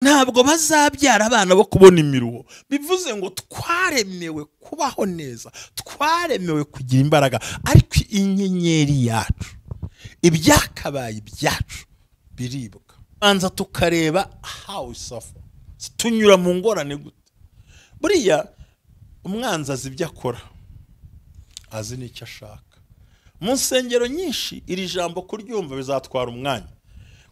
Ntabwo bazabyara abana bo kubona imiruho. Bivuze ngo twaremewe kubaho neza, twaremewe kugira imbaraga, ariko inyenyeri yacu, ibyakabaye ibyacu biribwa. Banza tukareba how we suffer, tunyura mu ngorane gute. Buriya umwanzi azi ibyo akora, azi n'icyo ashaka. Mu nsengero nyinshi iri jambo kuryumva bizatwara umwanya,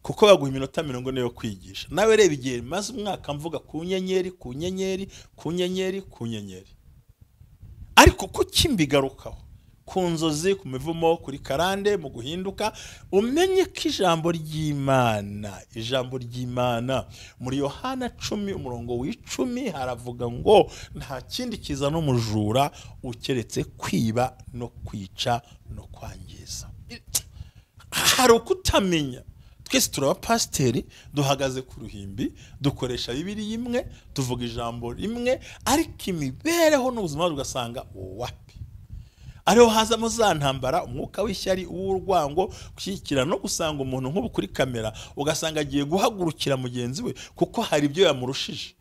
kuko baguha iminota 40 yo kwigisha. Nawe reba igihe maze umwaka mvuga ku nyenyeri, ku nyenyeri, ku nyenyeri, ku nyenyeri. Ariko kuki mbigarukaho? Ku nzozi, ku mivumo, kuri karande, mu guhinduka, umenye ko ijambo ry'Imana, ijambo ry'Imana muri Yohana 10 umurongo w'10 haravuga ngo nta kindi kizana umujura ukeretse kwiba no kwica no kwangiza. Hari ukutamenya. Twese turaba pasiteri, duhagaze ku ruhimbi, dukoresha Bibiliya imwe, tuvuga ijambo rimwe, ariko imibereho n'ubuzima ugasanga wapi. Ariho hazamo za ntambara, umwuka w'ishyari, uw'urwango, gushyigikira no gusanga umuntu nk'ubu kuri kamera, ugasanga agiye guhagurukira mugenzi we kuko hari ibyo yamurushije.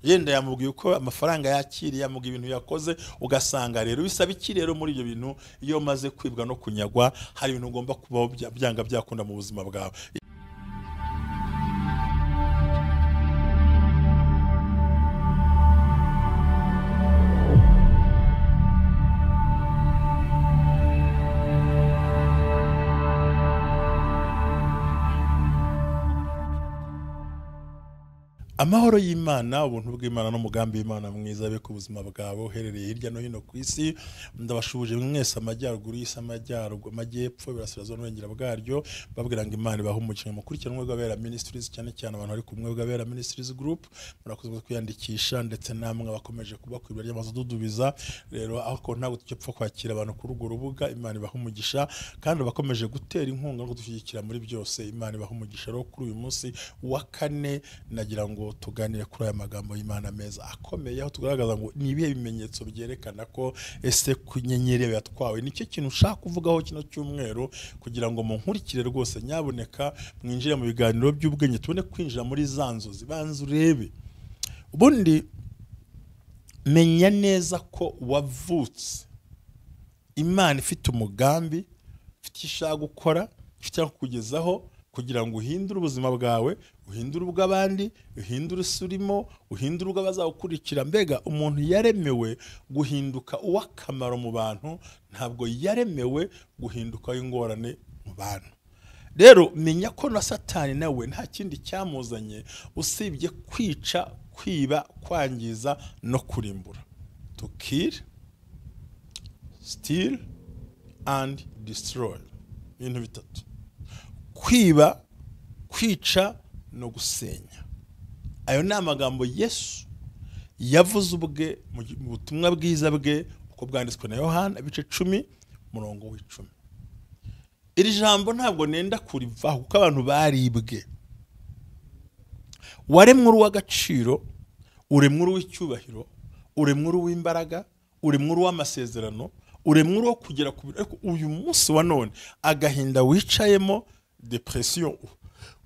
Yenda yamubwiye uko amafaranga yakiriye, yamubwiye ibintu yakoze, ugasanga rero bisaba iki rero muri ibyo bintu iyo maze kwibwa no kunyagwa, hari ibintu ugomba kubaho byanga byakunda mu buzima bwawe. Amahoro y'Imana, ubuntu bw'Imana n'umugambi w'Imana mwiza be ku buzima bwawe uherereye hirya no hino ku isi. Ndabashubuje mwese amajyaruguru y'isi, amajyaruguru, amajyepfo, iburasirazuba n'uburengera bwaryo, babwira ngo Imana ibahe umugisha. Mukurikirane Ubumwe bw'Abera Ministries, cyane cyane abantu bari ku Ubumwe bw'Abera Ministries Group, murakoze kwiyandikisha, ndetse namwe abakomeje kuba ku ibiro ry'amazu dudubiza. Rero aho ntabwo tujya kwakira abantu kuri urwo rubuga, Imana ibahe umugisha, kandi abakomeje gutera inkunga no kudushyigikira muri byose, Imana ibahe umugisha. Rero kuri uyu munsi wa kane nagira ngo tuganire kuri aya magambo y'Imana meza akomeye, aho tugaragaza ngo ni ibihe bimenyetso byerekana ko ese ku nyenyeri yatwawe. Nicyo kintu ushaka kuvugaho kino cyumweru, kugira ngo munkurikire rwose, nyaboneka mwinjire mu biganiro by'ubwenge, tubone kwinjira muri za nzozi. Banza urebe, ubundi menya neza ko wavutse Imana ifite umugambi, ifite icyo ishaka gukora, ifite icyo kukugezaho, kugira ngo uhindure ubuzima bwawe, uhindure ubw'abandi, uhindure isi urimo, uhindure ubw'abazagukurikira. Mbega umuntu yaremewe guhinduka uw'akamaro mu bantu, ntabwo yaremewe guhinduka ingorane mu bantu. Rero menya ko na Satani nawe nta kindi cyamuzanye usibye kwica, kwiba, kwangiza no kurimbura. To kill, steal and destroy. Ibintu bitatu: kwiba, kwica no gusenya. Ayo ni amagambo Yesu yavuze ubwe mu butumwa bwiza bwe uko bwanditswe na Yohana ibice 10 umurongo w'10. Iri jambo ntabwo nenda kurivaho kuko abantu baribwe. Waremwe uri uw'agaciro, uremwe uri uw'icyubahiro, uremwe uri uw'imbaraga, uremwe uri uw'amasezerano, uremwe uri uwo kugera ku bintu. Ariko uyu munsi wa none agahinda wicayemo, depression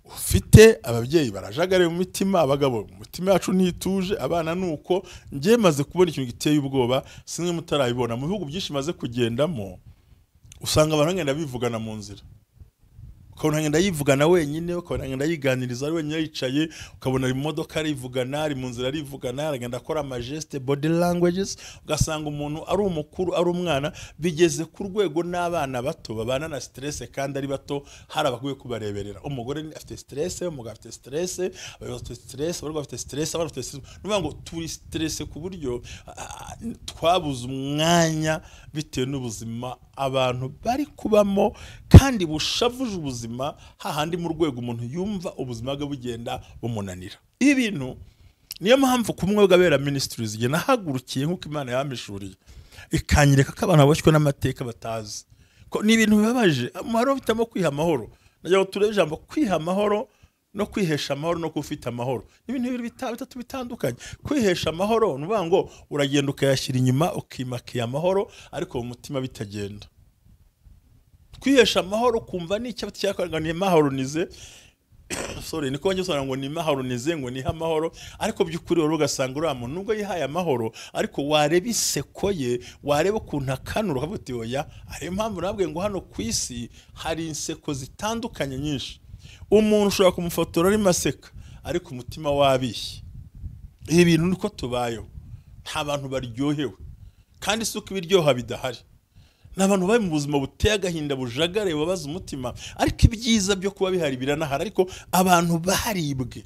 ufite, ababyeyi barajagare mu mitima, abagabo mu mitima yacu ntituje, abana nuko. Ngiye maze kubona ikintu giteye ubwoba, sinwe mutarabibona. Mu bihugu byinshi maze kugendamo, usanga abantu ngenda bivugana mu nzira, ukabona ngenda yivugana wenyine, ukabona ngenda yiganiriza ari wenyine yicaye, ukabona ari mu modoka arivugana, ari mu nzira arivugana, aragenda akora amageste, body languages, ugasanga umuntu ari umukuru ari umwana, bigeze ku rwego n'abana bato babana na stress kandi ari bato, hari abakwiye kubareberera. Umugore afite stress, umugabo afite stress, abayobozi bafite stress, abarwayi bafite stress, abana bafite stress. Nuvuga ngo turi stress ku buryo twabuze umwanya bitewe n'ubuzima abantu bari kubamo, kandi bushavuje ubuzima, hahandi mu rwego umuntu yumva ubuzima bwe bugenda bumunanira. Ibi bintu niyo mpamvu ku Bumwe bw'Abera Ministries igihe nahagurukiye nk'uko Imana yampishuriye, ikanyereka ko abantu baboshywe n'amateka batazi, ko ni ibintu bibabaje. Amahoro bitamo kwiha amahoro. Nagira ngo turebe ijambo kwiha amahoro no kwihesha amahoro no kufita amahoro. Ni ibintu bibiri bitatu bitandukanye. Kwihesha amahoro ni ukuvuga ngo uragenda ukayashyira inyuma ukimakiya amahoro, ariko mu mutima bitagenda. Kwihesha amahoro kumva n'icyo cyakoraniye mahoronize, Sorry, niko njye usanga ngo ni mahoro nize, ngo nihe amahoro, ariko by'ukuri rero ugasanga uriya muntu nubwo yihaye amahoro, ariko wareba iseko ye, wareba ukuntu akanura, ukavuga uti oya. Ariyo mpamvu nabwiye ngo hano ku isi hari inseko zitandukanye nyinshi. Umuntu ushobora kumufotora arimo aseka, ariko umutima wabishye. Ibi bintu niko tubayeho, nta bantu baryohewe, kandi si uko ibiryoha bidahari, ni abantu bari mu buzima buteye agahinda, bujagare, bubabaza umutima, ariko ibyiza byo kuba bihari biranahari, ariko abantu baribwe.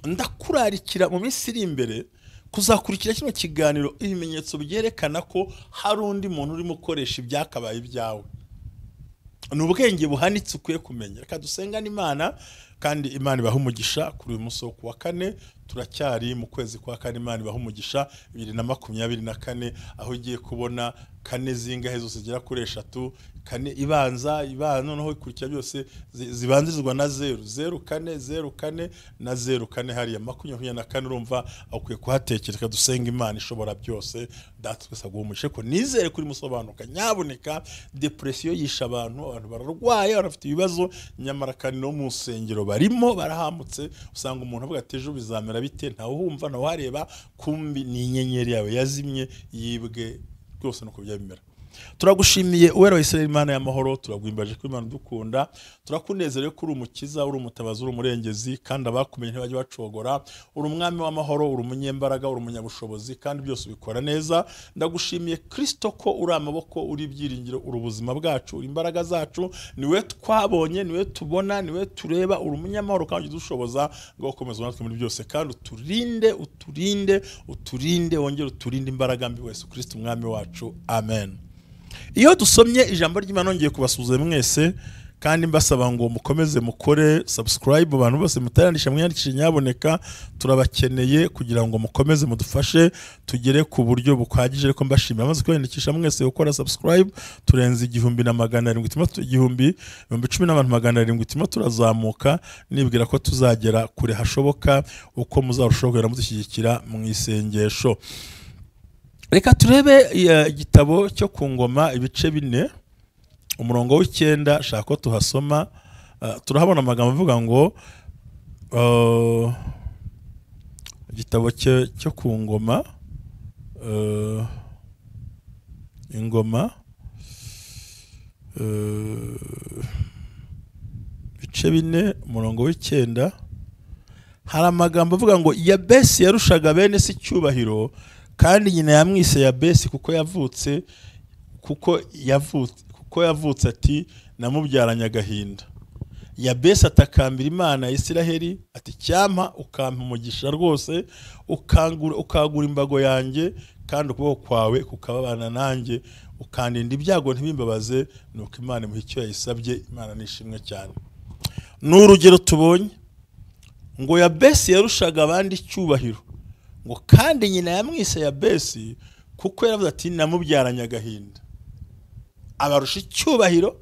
Ndakurarikira mu minsi iri imbere kuzakurikira kino kiganiro, ibimenyetso byerekana ko hari undi muntu urimo ukoresha ibyakabaye ibyawe. Ni ubwenge buhanitse ukwiye kumenya. Reka dusengane Imana, kandi Imana ibahe umugisha kuri uyu munsi wo kuwa kane. Turacyari mu kwezi kwa kane, Imana ibahe umugisha 2024, aho ugiye kubona kane zingahe zose zigera kuri 3, kane ibanza noneho ikurikira byose zibanzirizwa na 0 0 4 0 4 na 0 4, hariya 24. Urumva ukwiye kuhatekereza. Dusenga Imana ishobora byose, Data twese aguhe umugisha. Ko nizere kuri musobanuka, nyaboneka depression yisha abantu, abantu bararwaye, bafite ibibazo, nyamara kandi no mu nsengero barimo barahamutse. Usanga umuntu avuga ati ejo bizamera bite, ntawe uhumva, ntawe uhareba, kumbi ni inyenyeri yawe yazimye, yibwe rwose. Nuko byabimera. Turagushimiye Uwera wa Isirayeli, Imana y'amahoro, turaguhimbaje ko Imana dukunda, turakunezerewe ko uri umukiza, uri umutabazi, uri umurengezi, kandi abakumenye ntibajya bacogora. Uri umwami w'amahoro, uri umunyembaraga, uri umunyabushobozi, kandi byose ubikora neza. Ndagushimiye Kristo ko uri amaboko, uri ibyiringiro, uri ubuzima bwacu, uri imbaraga zacu, niwe twabonye, niwe tubona, niwe tureba. Uri umunyamahoro kandi udushoboza ngo ukomeze natwe muri byose, kandi uturinde, uturinde, uturinde, wongere uturinde imbaraga mbi wese, Kristo umwami wacu. Amen. Iyo dusomye ijambo ry'Imana, nongeye kubasuhuza mwese, kandi mbasaba ngo mukomeze mukore subscribe. Abantu bose mutarandisha mwiyandikishe nyaboneka, turabakeneye kugira ngo mukomeze mudufashe tugere ku buryo bukwagije. Ariko mbashimira amaze kwiyandikisha mwese gukora subscribe, turenze 1700, tuma 10700, tuma turazamuka, nibwira ko tuzagera kure hashoboka uko muzarushaho kugera mudushyigikira mu isengesho. Reka turebe igitabo cyo ku Ngoma ibice 4 umurongo w'9, shaka ko tuhasoma. Turahabona amagambo avuga ngo igitabo cyo ku Ngoma, ingoma ibice 4 umurongo w'9, hari amagambo avuga ngo Yabesi yarushaga bene se icyubahiro, kandi nyina yamwise Yabesi kuko yavutse ati namubyaranye agahinda. Yabesi atakambira Imana ya Isiraheli ati cyampa ukampa umugisha rwose, ukagura imbago yanjye, kandi ukuboko kwawe kukababana nanjye, ukandinda ibyago ntibimbabaze. Nuko Imana imuha icyo yayisabye. Imana nishimwe cyane. Ni urugero tubonye ngo Yabesi yarushaga abandi icyubahiro, ngo kandi nyina yamwise Yabesi kuko yaravuze ati namubyaranye agahinda. Abarusha icyubahiro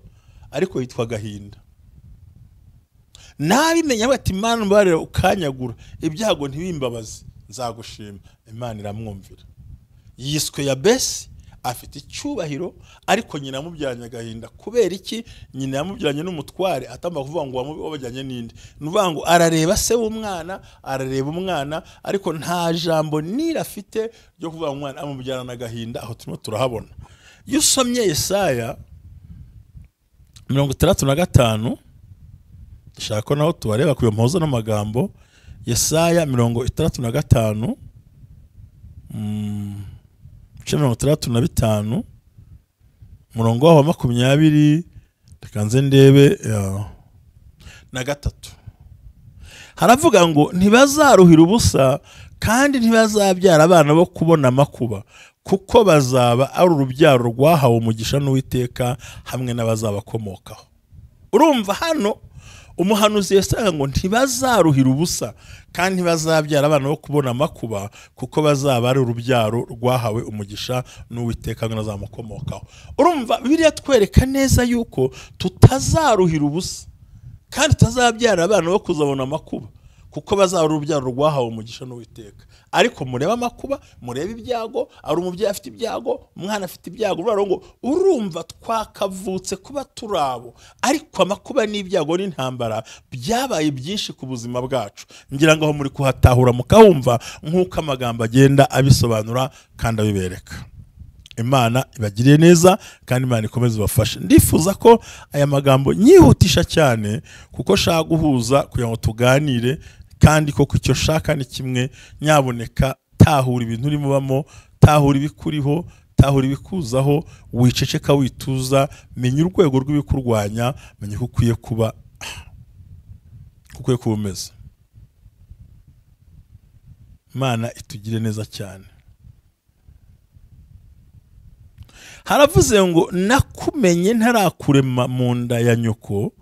ariko yitwa agahinda. Nabimenya ati Imana mbarira ukanyagura ibyago ntibimbabaze, nzagushima. Imana iramwumvira. Yiswe Yabesi, afite icyubahiro, ariko nyina yamubyaranye agahinda. Kubera iki? Nyina yamubyaranye n'umutware, atamba kuvuga ngo wabajyanye n'indi. Nuvuga ngo arareba se w'umwana, arareba umwana, ariko nta jambo nira afite ryo kuvuga umwana amubyarana agahinda. Aho turimo turahabona. Iyo usomye Yesaya 65, shaka ko naho tubareba ku mpuzo n'amagambo. Yesaya 65 65 umurongo wa 20, reka nze ndebe na 3, haravuga ngo ntibazaruhira ubusa, kandi ntibazabyara abana bo kubona amakuba, kuko bazaba ari urubyaro rwahawe umugisha n'Uwiteka hamwe n'abazabakomokaho. Urumva hano umuhanuzi Yesaya ngo ntibazaruhira ubusa, kandi ntibazabyara abana bo kubona amakuba, kuko bazaba ari urubyaro rwahawe umugisha n'Uwiteka hamwe n'abazamukomokaho. Urumva Bibiliya twereka neza yuko tutazaruhira ubusa, kandi tutazabyara abana bo kuzabona amakuba, kuko bazaba urubyaro rwahawe umugisha n'Uwiteka. Ariko murebe amakuba, murebe ibyago, ari umubyeyi afite ibyago, umwana afite ibyago, ngo urumva twakavutse kuba turabo, ariko amakuba n'ibyago n'intambara byabaye byinshi ku buzima bwacu. Ngira ngo aho muri kuhatahura mukahumva nk'uko amagambo agenda abisobanura kandi abibereka. Imana ibagiriye neza kandi Imana ikomeze ibafashe. Ndifuza ko aya magambo nyihutisha cyane kuko shaka guhuza kugira ngo tuganire, kandi koko icyo shaka ni kimwe, nyaboneka tahura ibintu urimo bamo, tahura ibikuriho, tahura ibikuzaho, wiceceka wituza, menya urwego rw'ibikurwanya, menya ko ukwiye kuba umeze. Imana itugire neza cyane. Haravuze ngo nakumenye ntarakurema mu nda ya nyoko,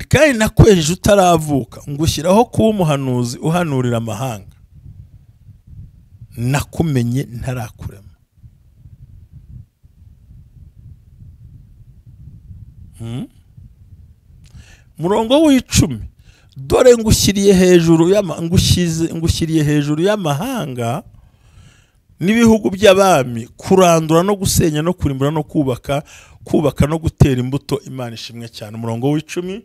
kandi nakwejeje utaravuka, ngushyiraho kuba umuhanuzi uhanurira amahanga. Nakumenye ntarakurema. Murongo w'icumi, dore ngushyiriye hejuru ngushyiriye hejuru y'amahanga n'ibihugu by'abami, kurandura no gusenya no kurimbura no kubaka, kubaka no gutera imbuto. Imana ishimwe cyane. Umurongo w'icumi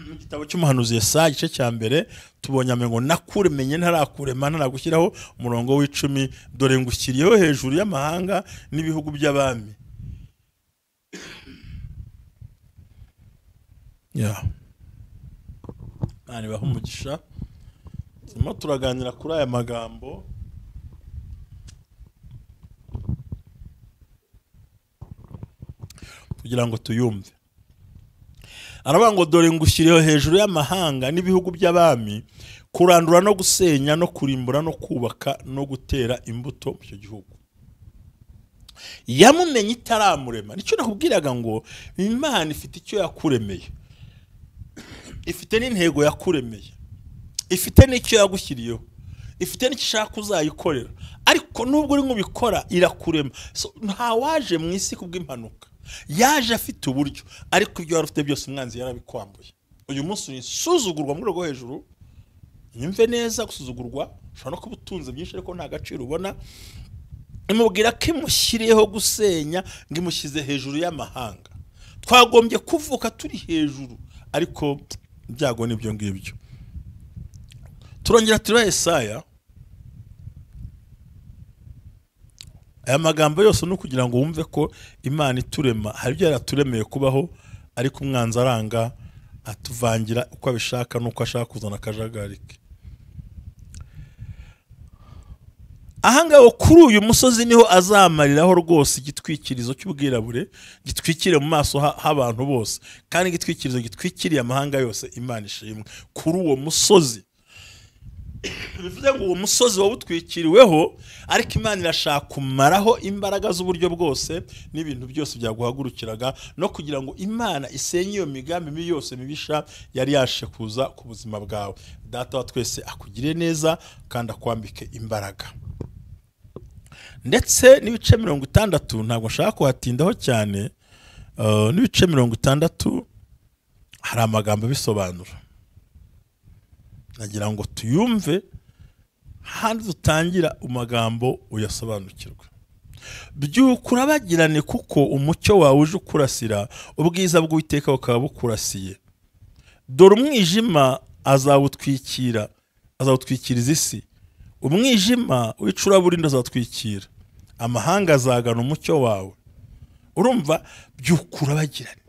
mu gitabo cy'umuhanuzi Yesaya igice cya mbere tubonye ngo nakuremenye ntarakurema ntaragushyiraho. Umurongo w'icumi, dore ngushyiriyeho hejuru y'amahanga n'ibihugu by'abami. Ya Imana ibahe umugisha. Turimo turaganira kuri aya magambo. Kugira ngo tuyumve. Aravuga ngo dore ngushyiriyeho hejuru y'amahanga n'ibihugu by'abami, kurandura no gusenya no kurimbura no kubaka no gutera imbuto mu icyo gihugu. Yamumenye itaramurema. Nicyo nakubwiraga ngo Imana ifite icyo yakuremeye, ifite n'intego yakuremeye, ifite n'icyo yagushyiriyeho, ifite n'icyo ishaka uzayikorera. Ariko nubwo uri nk'ubikora irakurema. Nta waje mu isi kubw'impanuka, yaje afite uburyo, ariko ibyo wari ufite byose umwanzi yarabikwambuye. Uyu munsi urisuzugurwa mu rwego hejuru. Nyumve neza, gusuzugurwa ushobora no kuba utunze byinshi ariko nta gaciro ubona. Imubwira ko imushyiriyeho gusenya, ngo imushyize hejuru y'amahanga. Twagombye kuvuka turi hejuru, ariko ibyago nibyo ngibyo. Turongera tureba Yesaya. Aya magambo yose ni ukugira ngo wumve ko Imana iturema, hari ibyo yaraturemeye kubaho, ariko umwanzi aranga atuvangira uko abishaka n'uko ashaka kuzana akajagari ke. Ahangaho kuri uyu musozi niho azamariraho rwose igitwikirizo cy'ubwirabure gitwikire mu maso h'abantu bose, kandi igitwikirizo gitwikiriye amahanga yose. Imana ishimwe. Kuri uwo musozi, bivuze ngo uwo musozi wawutwikiriweho, ariko Imana irashaka kumaraho imbaraga z'uburyo bwose n'ibintu byose byaguhagurukiraga, no kugira ngo Imana isenye iyo migambi mibi yose mibisha yari yashe kuza ku buzima bwawe. Data wa twese akugire neza kandi akwambike imbaraga. Ndetse n'ibice 60 ntabwo nshaka kuhatindaho cyane. N'ibice 60 hari amagambo abisobanura, nagira ngo tuyumve handi dutangira amagambo uyasobanukirwe. Byukurabagirane kuko umucyo wawe uje ukurasira, ubwiza bw'Uwiteka bukaba bukurasiye. Dore umwijima azawutwikira, azawutwikiriza isi, umwijima w'icuraburindi azatwikira, amahanga azagana umucyo wawe. Urumva, byukurabagirane.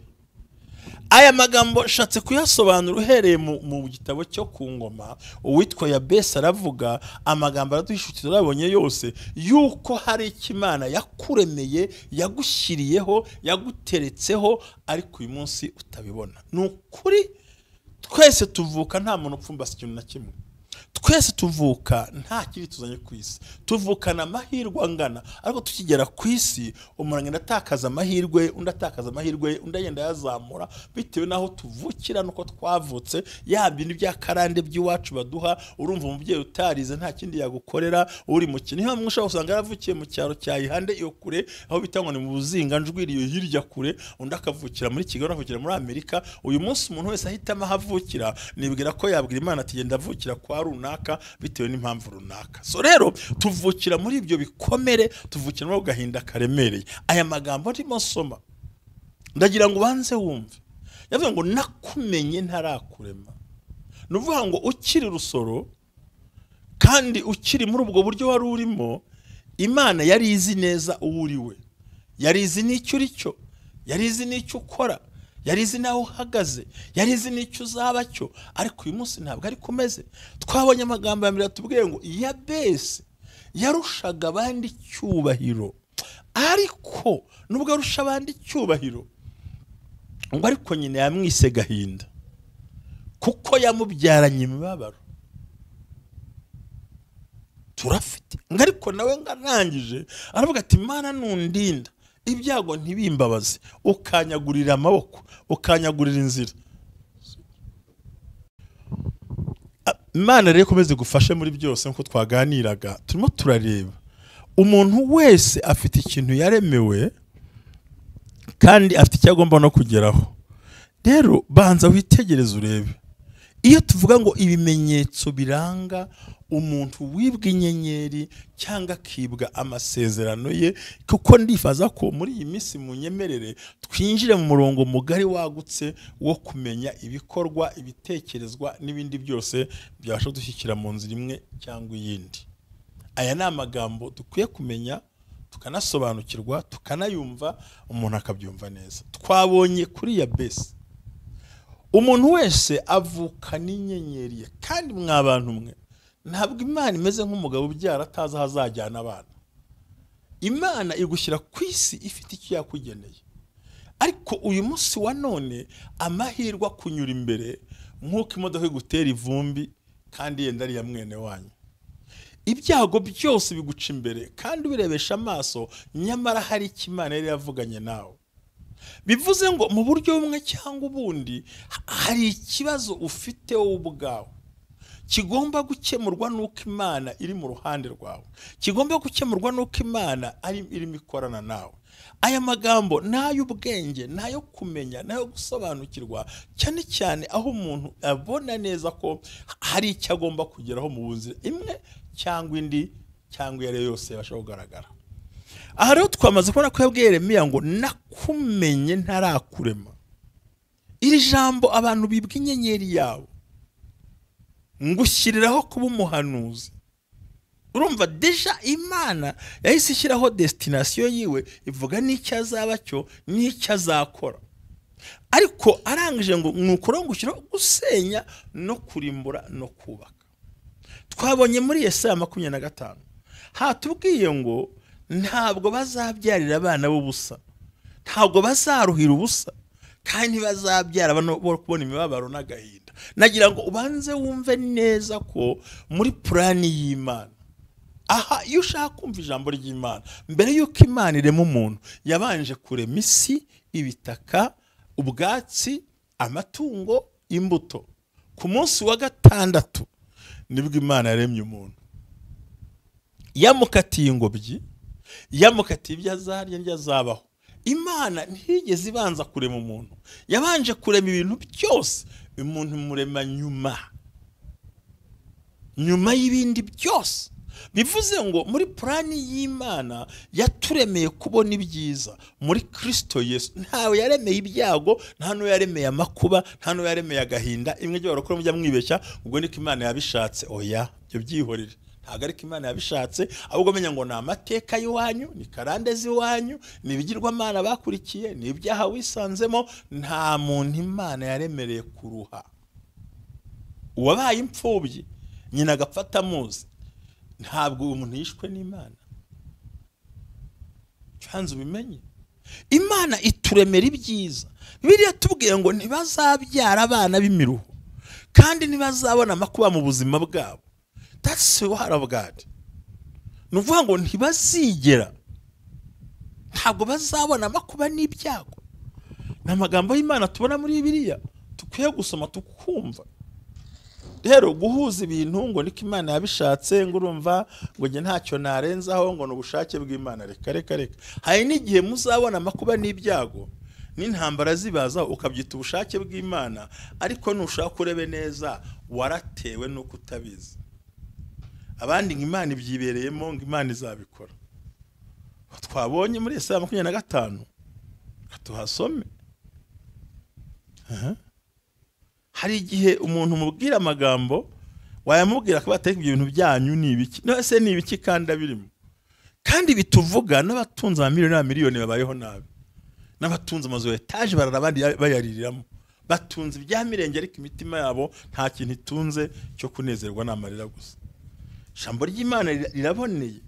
Aya magambo nshatse kuyasobanura uhereye mu gitabo cyo ku ngoma. Uwitwa Yabesi aravuga amagambo araduhishukira urabonye yose, yuko hari icyo Imana yakuremeye, yagushyiriyeho, yaguteretseho, ariko uyu munsi utabibona. Ni ukuri twese tuvuka nta muntu upfumbase ikintu na kimwe. Twese tuvuka nta kiri tuzanye ku isi, tuvukana amahirwe angana, ariko tukigera ku isi umuntu agenda atakaza amahirwe, undi atakaza amahirwe, undi agenda yazamura bitewe n'aho tuvukira n'uko twavutse. Ya bintu bya karande by'iwacu baduha, urumva umubyeyi utarize nta kindi yagukorera, uri mu kintu hamwe ushobora usanga yaravukiye mu cyaro cya Ihande iyo kure, aho bita ngo ni mu Buzinga njwiri iyo hirya kure, undi akavukira muri Kigali, akavukira muri Amerika. Uyu munsi umuntu wese ahitamo aho avukira, nibwira ko yabwira Imana ati genda avukira kwa runaka bitewe n'impamvu runaka. So rero tuvukira muri ibyo bikomere, tuvukira muri gahinda karemereye. Aya magambo ndimo soma ndagira ngo ubanze wumve. Yavuze ngo nakumenye ntarakurema. Nuvuga ngo ukiri rusoro kandi ukiri muri ubwo buryo wari urimo, Imana yari izi neza uwo uri we, yari izi n'icyo uri cyo, yari izi n'icyo ukora, yari izi naho uhagaze, yari izi n'icyo uzaba cyo. Ariko uyu munsi ntabwo ari kumeze. Twabonye amagambo ya mbere atubwiye ngo Yabesi yarushaga abandi icyubahiro, ariko nubwo arusha abandi icyubahiro ngo ariko nyina yamwise gahinda kuko yamubyaranye imibabaro. Turafite ngo ariko nawe ngarangije aravuga ati Mana nundinda ibyago ntibimbabaze, ukanyagurira amaboko, ukanyagurira inzira. Imana rero ikomeze gufashe muri byose. Nkuko twaganiraga turimo turareba umuntu wese afite ikintu yaremewe kandi afite icyo agomba no kugeraho. Rero banza witegereze urebe. Iyo tuvuga ngo ibimenyetso biranga umuntu wibwa inyenyeri cyangwa akibwa amasezerano ye, kuko ndifaza ko muri iyi minsi munyemerere twinjire mu murongo mugari wagutse wo kumenya ibikorwa, ibitekerezwa n'ibindi byose byabasha dushyikira mu nzira imwe cyangwa iyindi. Aya ni amagambo dukwiye kumenya, tukanasobanukirwa, tukanayumva, umuntu akabyumva neza. Twabonye kuri Yabesi umuntu wese avuka n'inyenyeri ye, kandi mwa bantu mwe ntabwo Imana imeze nk'umugabo ubyara atazi aho azajyana abana. Imana igushyira ku isi ifite icyo yakugeneye, ariko uyu munsi wa none amahirwe akunyura imbere nk'uko imodoka igutera ivumbi kandi yenda ari ya mwene wanyu. Ibyago byose biguca imbere kandi ubirebesha amaso, nyamara hari icyo Imana yari yavuganye nawe. Bivuze ngo mu buryo bumwe cyangwa ubundi hari ikibazo ufite wowe ubwawe kigomba gukemurwa n'uko Imana iri mu ruhande rwawe, kigomba gukemurwa n'uko Imana ari irimo ikorana nawe. Aya magambo n'ay'ubwenge, n'ayo kumenya, n'ayo gusobanukirwa, cyane cyane aho umuntu abona neza ko hari icyo agomba kugeraho mu buzima imwe cyangwa indi cyangwa iyo ari yo yose yabasha kugaragara. Aha rero twamaze kubona ko yabwiye Yeremiya ngo nakumenye ntarakurema. Iri jambo abantu bibwa inyenyeri yabo, ngushyiriraho kuba umuhanuzi. Urumva deja Imana yahise ishyiraho destination yiwe, ivuga n'icyo azaba cyo n'icyo azakora. Ariko arangije ngo nuko ngushyiraho gusenya no kurimbura no kubaka. Twabonye muri Yesaya 25 hatubwiye ngo ntabwo bazabyarira abana b'ubusa, ntabwo bazaruhira ubusa, kandi bazabyara abana bo kubona imibabaro n'agahinda. Nagira ngo ubanze wumve neza ko muri plani y'Imana, aha iyo ushaka kumva ijambo ry'Imana, mbere y'uko Imana irema umuntu yabanje kurema isi, ibitaka, ubwatsi, amatungo, imbuto. Ku munsi wa gatandatu nibwo Imana yaremye umuntu. Yamukatiye ingobyi, yamukatiye ibyo azarya n'ibyo azabaho. Imana ntiyigeze ibanza kurema umuntu, yabanje kurema ibintu byose, umuntu imurema nyuma y'ibindi byose. Bivuze ngo muri plani y'Imana yaturemeye kubona ibyiza muri Kristo Yesu. Ntawe yaremeye ibyago, nta n'uwo yaremeye amakuba, nta n'uwo yaremeye agahinda. Imwe byo barakora mujya mwibeshya ubwo niko Imana yabishatse. Oya, ibyo byihorere, ntabwo ariko Imana yabishatse, ahubwo menya ngo ni amateka y'iwanyu, ni karande z'iwanyu, ni ibigirwamana bakurikiye, ni ibyaha wisanzemo. Nta muntu Imana yaremereye kuruha. Uwabaye imfubyi nyina agapfa amuzi, ntabwo umuntu yishwe n'Imana. Cyanze ubimenye, Imana ituremera ibyiza. Bibiliya tubwiye ngo ntibazabyara abana b'imiruho, kandi ntibazabona amakuba mu buzima bwabo. That's the word of God. Ni ukuvuga ngo ntibazigera, ntabwo bazabona amakuba n'ibyago. Ni amagambo y'Imana tubona muri Bibiliya dukwiye gusoma tukumva. Rero guhuza ibintu ngo niko Imana yabishatse, ngo urumva ngo njye ntacyo narenzaho, ngo ni ubushake bw'Imana, reka reka reka. Hari n'igihe muzabona amakuba n'ibyago n'intambara zibaza ukabyita ubushake bw'Imana, ariko nushaka urebe neza waratewe nuko utabizi. Abandi ngo Imana ibyibereyemo, ngo Imana izabikora. Twabonye muri Yesaya 25, tuhasome. Hari igihe umuntu umubwira amagambo wayamubwira akaba atari ibyo bintu byanyu ni ibiki, none se ni ibiki kandi abirimo. Kandi bituvuga n'abatunze amamiliyoni n'amamiliyoni babayeho nabi, n'abatunze amazu ya etaje barara abandi bayaririramo, batunze ibya mirenge ariko imitima yabo nta kintu itunze cyo kunezerwa n'amarira gusa. Ijambo ry'Imana riraboneye.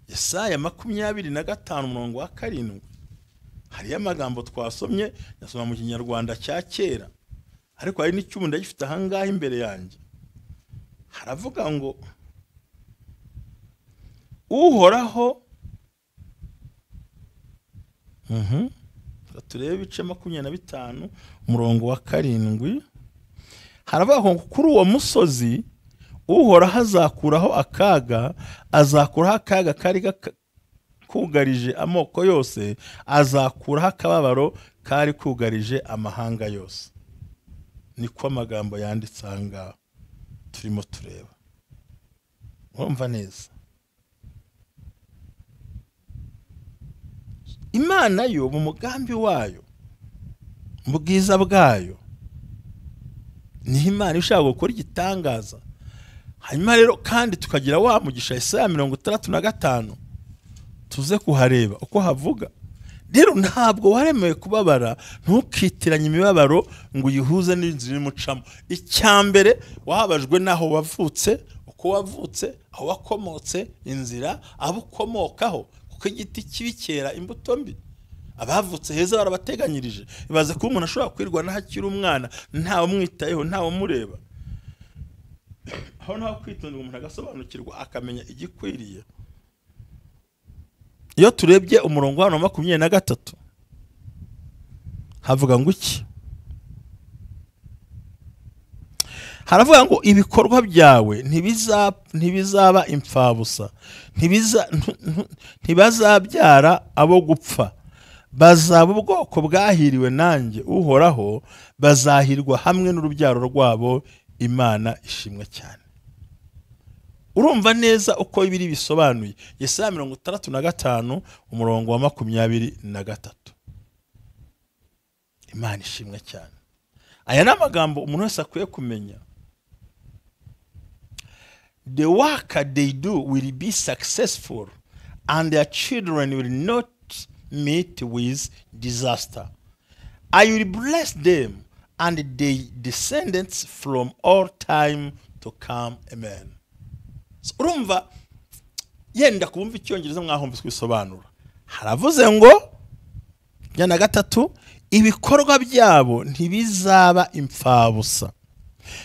Yesaya 25 umurongo wa 7, hariyo amagambo twasomye, nasoma mu Kinyarwanda cya kera, ariko hari n'icyuma ndagifite aha ngaha imbere yanjye. Haravuga ngo Uhoraho, turebe ibice 25 umurongo wa 7, haravuga ngo kuri uwo musozi Uhoraho azakuraho akaga, azakuraho akaga kari kugarije amoko yose, azakuraho akababaro kari kugarije amahanga yose. Niko amagambo yanditse aha ngaha turimo tureba. Urumva neza, Imana yo mu mugambi wayo, mu bwiza bwayo, niho Imana ishaka gukora igitangaza. Hanyuma rero kandi tukagira wa mugisha Yesaya 65, tuze kuhareba uko havuga. Rero ntabwo waremewe kubabara, ntukitiranye imibabaro ngo uyihuze n'inzira imucamo. Icyambere wahabajwe naho wavutse, uko wavutse, aho wakomotse, inzira abo ukomokaho, kuko igiti kibi cyera imbuto mbi. Abavutse heza barabateganyirije. Ibaze ko umuntu ashobora kwirwanaho akiri umwana, ntawe umwitayeho, ntawe umureba. Aho naho kwitondera umuntu agasobanukirwa akamenya igikwiriye. Iyo turebye umurongo wa 23 havuga ngo iki? Haravuga ngo ibikorwa byawe ntibizaba imfabusa, ntibazabyara abo gupfa, bazaba ubwoko bwahiriwe nanjye Uhoraho, bazahirwa hamwe n'urubyaro rwabo. Imana ishimwe cyane. Urumva neza uko biri bisobanuye. Yesaya 65 umurongo wa 23. Imana ishimwe cyane. Aya ni amagambo umuntu wese akwiye kumenya. The work they do will be successful and their children will not meet with disaster. I will bless them and their descendants from all time to come. Amen. So, urumva yenda kumva icyongereza mwahumva kwisobanura. Haravuze ngo jana gatatu, ibikorwa byabo ntibizaba imfabusa,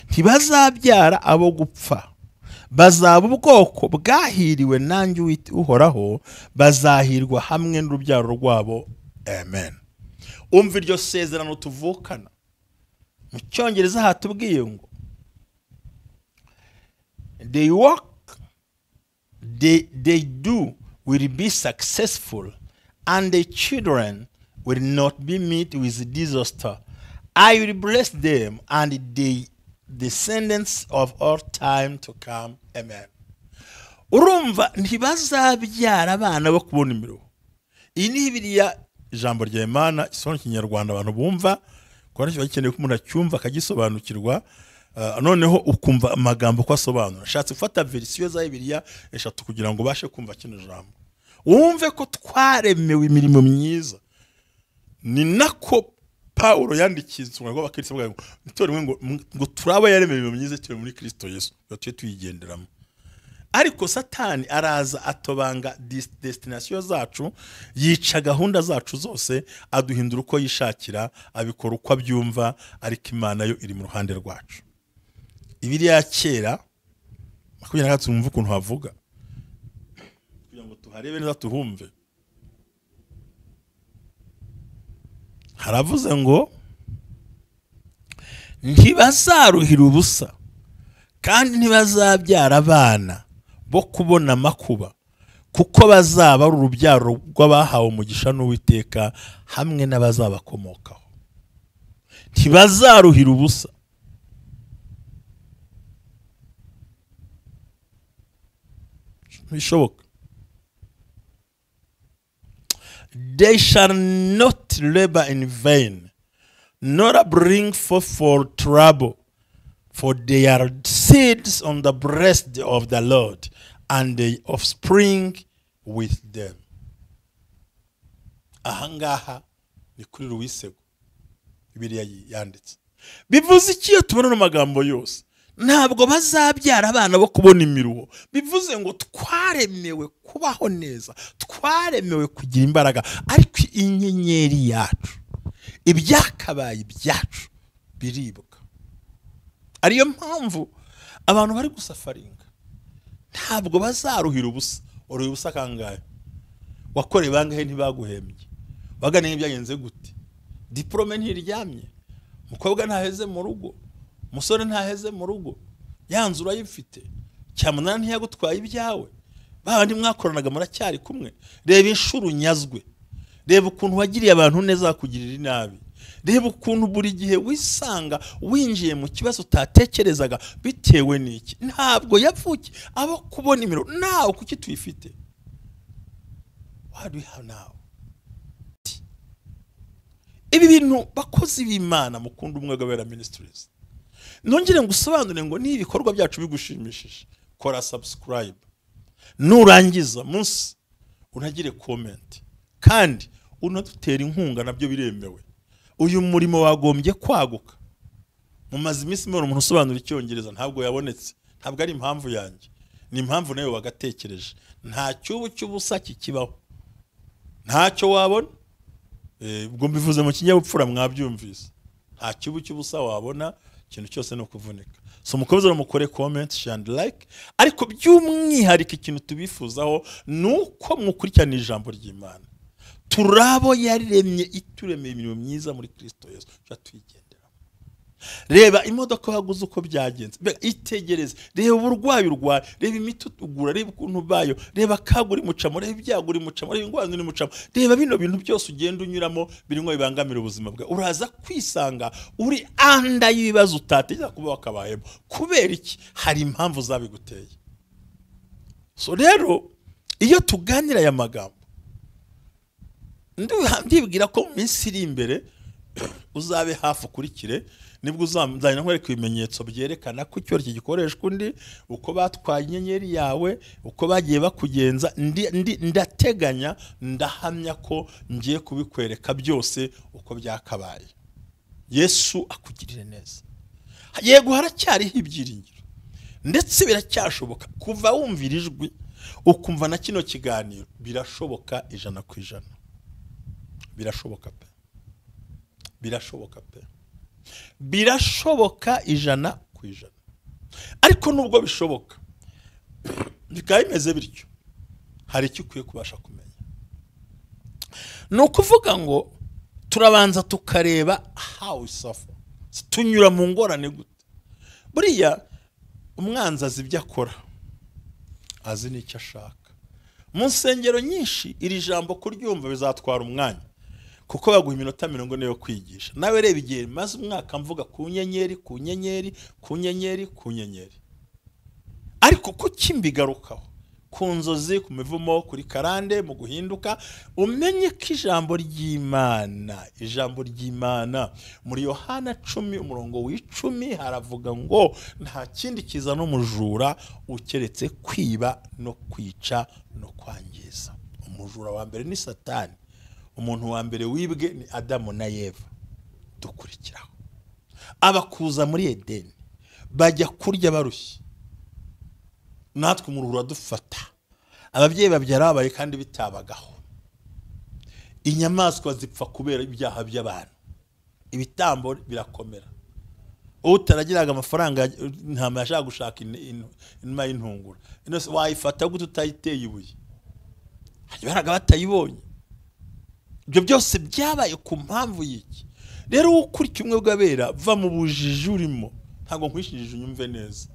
ntibazabyara abo gupfa, bazaba ubwoko bwahiriwe nanjye Uhoraho, bazahirwa hamwe n'urubyaro rwabo. Amen. Umva iryo sezerano tuvukana. Mu cyongereza hatubwiye ngo they work they do will be successful and the children will not be met with disaster. I will bless them and the descendants of all time to come. Amen. Urumva ntibazabyara abana bo kubona imiruho. Iyi ni Bibiliya, ijambo rya Imana isobanura Ikinyarwanda abantu bumva, kuko bakeneye ko umuntu acyumva akagisobanukirwa. Noneho ukumva amagambo ko asobanura. Ashatse gufata verisiyo za Bibiliya eshatu kugira ngo ubashe kumva kino jambo, wumve ko twaremewe imirimo myiza. Ni nako Paulo yandikiye inzungano rw'abakristo avuga ngo itorero ngo turaba yaremewe imirimo myiza turi muri Kristo Yesu, ngo tujye tuyigenderamo. Ariko Satani araza atobanga destination zacu, yica gahunda zacu zose, aduhindura uko yishakira, abikora uko abyumva, ariko Imana yo iri mu ruhande rwacu. Bibiliya ya kera 23 mwumve ukuntu havuga kugira ngo tuharebe neza tuhumve. Haravuze ngo ntibazaruhira ubusa kandi ntibazabyara abana bo kubona amakuba, kuko bazaba ari urubyaro rw'abahawe umugisha n'Uwiteka hamwe n'abazabakomokaho. Ntibazaruhira ubusa. Bishoboka. They shall not labor in vain, nor bring forth for trouble, for they are seeds on the breast of the Lord, and the offspring with them. Ahangaha ni kuri Ruwisego Bibiliya yanditse. Bivuze iki iyo tubona amagambo yose? Ntabwo bazabyara abana bo kubona imiruho. Bivuze ngo twaremewe kubaho neza, twaremewe kugira imbaraga, ariko inyenyeri yacu, ibyakabaye ibyacu biribwa. Ariyo mpamvu abantu bari gusafaringa ntabwo bazaruhira ubusa. Uruhira ubusa kangahe? Wakoreye bangahe ntibaguhembye? Waganiye ibyagenze gute? Diplome ntiryamye, umukobwa ntaheze mu rugo, umusore ntaheze mu rugo, yanzu urayifite, cyamunara ntiyagutwaye ibyawe, babandi mwakoranaga muracyari kumwe. Reba inshuro unyazwe, reba ukuntu wagiriye abantu neza bakugirira inabi, reba ukuntu buri gihe wisanga winjiye mu kibazo utatekerezaga bitewe n'iki. Ntabwo yavukiye abo kubona imiro nawe, kuki tuyifite? What do we have now? Ibi bintu bakozi b'Imana mukunda Umwuka Wera Ministries, nongere ngusobanure ngo ni ibikorwa byacu bigushimishije, kora subscribe, nurangiza munsi unagire comment, kandi unadutera inkunga, nabyo biremewe. Uyu murimo wagombye kwaguka. Mumaze iminsi mbona umuntu usobanura icyongereza ntabwo yabonetse. Ntabwo ari impamvu yanjye, ni impamvu nawe wagatekereje. Nta cyubu cy'ubusa kikibaho, ntacyo wabona. Ubwo mbivuze mu kinyabupfura mwabyumvise. Nta cyubu cy'ubusa wabona, ikintu cyose ni ukuvunika. So mukomeze mukore comment, share and like, ariko by'umwihariko ikintu tubifuzaho nuko mukurikirana ijambo ry'Imana. Turabo yaremye ituremeye imirimo myiza muri Kristo Yesu, tuyigenderamo. Reba imodoka waguze uko byagenze, itegereze, reba uburwayi urwaye, reba imiti ugura, reba ukuntu bayo, reba kaguri mucamo, reba ibyaguri mucamo, reba ingwano uri mucamo, reba bino bintu byose ugenda unyuramo birimo bibangamira ubuzima bwawe. Uraza kwisanga uri anda y'ibibazo utatekereza kuba wakabayemo. Kubera iki? Hari impamvu zabiguteye. So rero iyo tuganira aya magambo, ndibwira ko mu minsi iri imbere uzabe hafi ukurikire, nibwo uzazana nkwereka ibimenyetso byerekana ko icyo gikoreshwa undi, uko batwaye inyenyeri yawe, uko bagiye bakugenza. Ndateganya, ndahamya ko ngiye kubikwereka byose uko byakabaye. Yesu akugirire neza. Yego haracyariho ibyiringiro, ndetse biracyashoboka. Kuva wumvira ijwi ukumva na kino kiganiro, birashoboka 100%. Birashoboka pe, birashoboka pe, birashoboka 100%. Ariko nubwo bishoboka bikaba bimeze bityo, hari icyo ukwiye kubasha kumenya. Ni ukuvuga ngo turabanza tukareba how we suffer, tunyura mu ngorane gute. Buriya umwanzi azi ibyo akora, azi n'icyo ashaka. Mu nsengero nyinshi iri jambo kuryumva bizatwara umwanya, kuko baguha iminota 40 yo kwigisha. Nawe reba igihe maze umwaka mvuga ku nyenyeri, ku nyenyeri, ku nyenyeri, ku nyenyeri. Ariko kuki mbigarukaho? Ku nzozi, ku mivumo, kuri karande, mu guhinduka. Umenye ko ijambo ry'Imana, ijambo ry'Imana muri Yohana 10 umurongo w'10 haravuga ngo nta kindi kiza n'umujura ukeretse kwiba no kwica no kwangiza. Umujura wa mbere ni Satani. Umuntu wa mbere wibwe ni Adamu na Eva. Dukurikiraho abakuza muri Edeni bajya kurya barushye, natwe umuruhura dufata. Ababyeyi babyara babaye kandi bitabagaho. Inyamaswa zipfa kubera ibyaha by'abantu, ibitambo birakomera. Utaragiraga amafaranga intama yashaka gushaka inuma y'intungura, wayifata gute utayiteye ibuye? Baraga batayibonye. Ibyo byose byabaye ku mpamvu y'iki? Rero ukurikiye umwe bw'abera, va mu bujiji urimo. Ntabwo nkwishije, unyumve neza.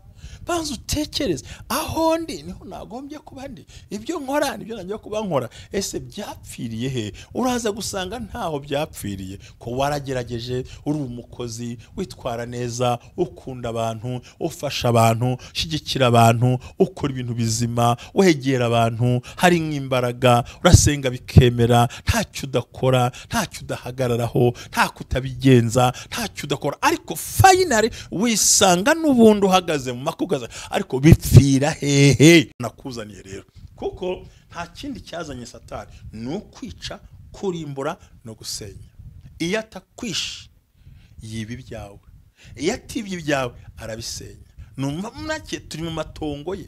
Banza utekereze, aho ndi niho nagombye kuba ndi, ibyo nkora nibyo nagiye kuba nkora, ese byapfiriye he? Uraza gusanga ntaho byapfiriye, ko waragerageje, uri umukozi witwara neza, ukunda abantu, ufasha abantu, ushyigikira abantu, ukora ibintu bizima, wegera abantu, hari nk'imbaraga, urasenga bikemera, ntacyo udakora, ntacyo udahagararaho, nta kutabigenza, ntacyo udakora, ariko finally wisanga n'ubundi uhagaze mu makugaza. Ariko bipfira hehe? Nakuzaniye rero, kuko nta kindi cyazanye Satani ni ukwica, kurimbura no gusenya. Iyo atakwishe yiba ibyawe, iyo atibye ibyawe arabisenya. Numva make turi mu matongo ye.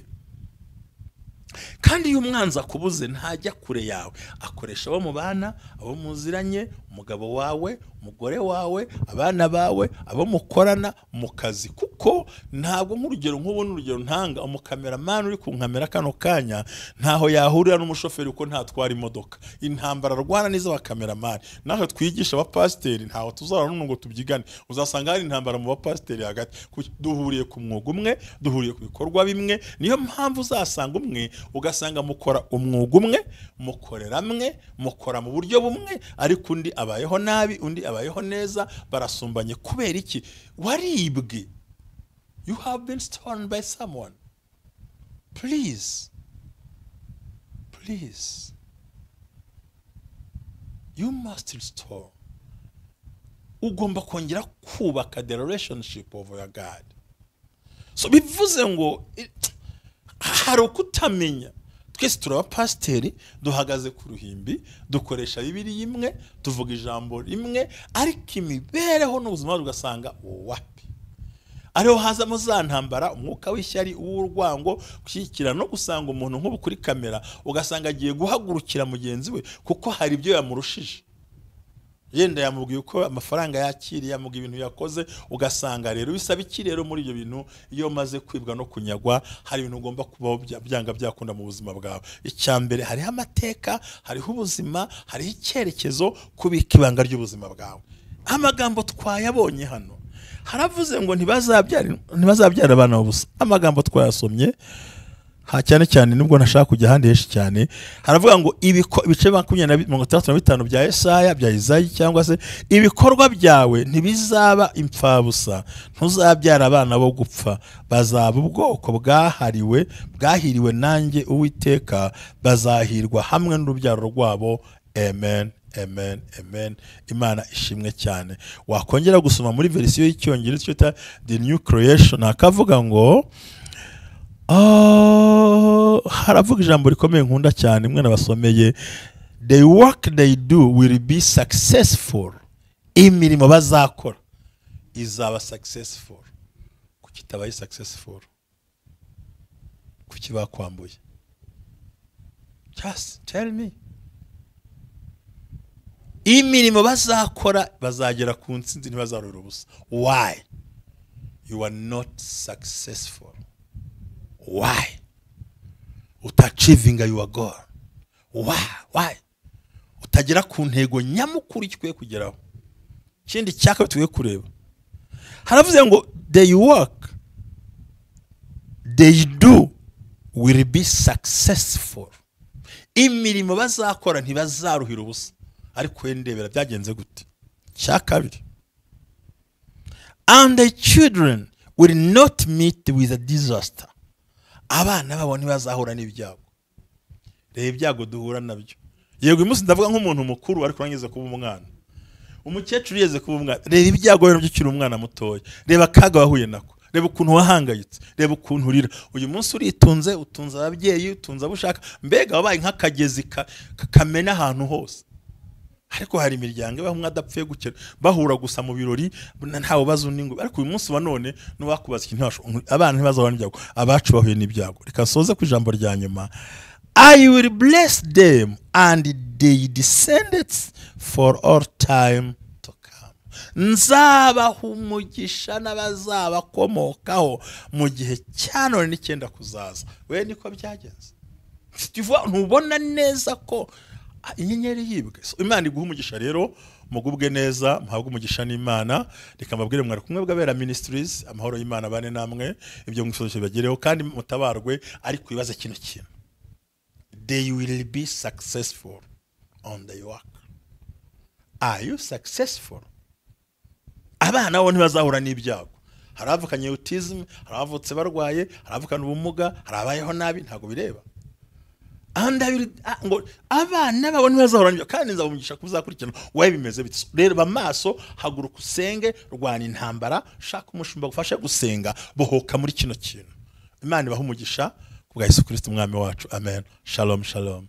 Kandi iyo umwanzi akubuze ntajya kure yawe, akoresha abo mubana, abo muziranye, umugabo wawe, umugore wawe, abana bawe, abo mukorana mu kazi. Kuko ntabwo, nk'urugero nk'ubu, urugero ntanga, umukameramani uri kunkamera kano kanya ntaho yahurira n'umushoferi kuko ntatwara imodoka. Intambara arwana n'iz'abakameramani. Natwe twigisha abapasiteri ntaho tuzahura n'umuntu ngo tubyigane, uzasanga hari intambara mu bapasiteri hagati. Duhuriye ku mwuga umwe, duhuriye ku bikorwa bimwe. Niyo mpamvu uzasanga umwe, ugasanga mukora umwuga umwe, mukorera amwe, mukora mu buryo bumwe, ariko undi abayeho nabi, undi abayeho neza, barasumbanye. Kubera iki? Waribwe. You have been stolen by someone. Please, please, you must restore. Ugomba kongera kubaka the relationship of your God. So bivuze ngo hari ukutamenya. Twese turi abapasiteri, duhagaze ku ruhimbi, dukoresha Bibiliya imwe, tuvuga ijambo rimwe, ariko imibereho n'ubuzima ugasanga wapi. Ariho hazamo za ntambara, umwuka w'ishyari, uw'urwango, gushyigikira no gusanga umuntu nk'ubu kuri kamera, ugasanga agiye guhagurukira mugenzi we kuko hari ibyo yamurushije. Yenda yamubwiye uko amafaranga yakiriye, yamubwiye ibintu yakoze, ugasanga rero bisaba iki rero muri ibyo bintu? Iyo umaze kwibwa no kunyagwa, hari ibintu ugomba kubaho byanga byakunda mu buzima bwawe. Icya mbere, hariho amateka, hariho ubuzima, hariho icyerekezo, kubika ibanga ry'ubuzima bwawe. Amagambo twayabonye hano, haravuze ngo ntibazabyara abana busa. Amagambo twayasomye ha cyane cyane, nubwo ntashaka kujya ahandi henshi cyane. Haravuga ngo ibice 65 bya Yesaya, bya Izayi, cyangwa se ibikorwa byawe ntibizaba impfabusa, ntuzabyara abana bo gupfa, bazaba ubwoko bwahariwe, bwahiriwe nanjye Uwiteka, bazahirwa hamwe n'urubyaro rwabo. Amen, amen, amen. Imana ishimwe cyane. Wakongera gusoma muri verisiyo y'Icyongereza icyo bita The New Creation, akavuga ngo haravuga ijambo rikomeye nkunda cyane mwe nabasomeye: "The work they do will be successful." Imirimo bazakora izaba successful. Kuki itabaye successful? Kuki bakwambuye? Just tell me. Imirimo bazakora bazagera ku ntsinzi, ntibazarora ubusa. Why you are not successful? Why utachievinga your goal? Why utagera ku ntego nyamukuru ikwiye kugeraho? Ikindi cyaka tukwiye kureba, haravuze ngo "They work they do will be successful." Imirimo bazakora ntibazaruhira ubusa. Ariko ndebera byagenze gute? Cya kabiri, "And the children will not meet with a disaster." Abana babo ntibazahura n'ibyago. Reba ibyago duhura nabyo. Yego, uyu munsi ndavuga nk'umuntu mukuru, ariko urangeze kuba umwana, umukecuru yeze kuba umwana. Reba ibyago rero ukiri umwana mutoya, reba akaga wahuye nako, reba ukuntu wahangayitse, reba ukuntu urira. Uyu munsi uritunze, utunze ababyeyi, utunze abo ushaka, mbega wabaye nk'akagezi kamena ahantu hose. Ariko hari imiryango ibaho umwe adapfuye gukena, bahura gusa mu birori, ntawe ubaza undi ngo. Ariko uyu munsi wa none n'uwakubaza ikintu, abana ntibazahura n'ibyago, abacu bahuye n'ibyago. Reka nsoze ku ijambo rya nyuma: "I will bless them and their descendants for all time to come." Nzabaha umugisha n'abazabakomokaho mu gihe cya none n'icyenda kuzaza. We niko byagenze. Ntubona neza ko inyenyeri yibwe. Imana iguha umugisha rero, mugubwe neza, muhabwe umugisha n'Imana. Reka mbabwire mwari kumwe bw'Abera Ministries, amahoro y'Imana bane namwe, ibyo mwifuza bibagereho kandi mutabarwe. Ariko ibibaze kino kintu, they will be successful on the work. Are you successful? Abana bo ntibazahura n'ibyago. Hari abavukanye autism, hari abavutse barwaye, hari abavukana ubumuga, hari abayeho nabi, ntabwo bireba. Ngo abana babo ntibazahura n'ibyo, kandi nzabamugisha kuzakurikirana. Wowe bimeze bite? Reba amaso, haguruka usenge, rwana intambara, shaka umushumba gufashe gusenga, bohoka muri kino kintu. Imana ibahe umugisha ku bwa Yesu Kristo umwami wacu. Amen. Shalom, shalom.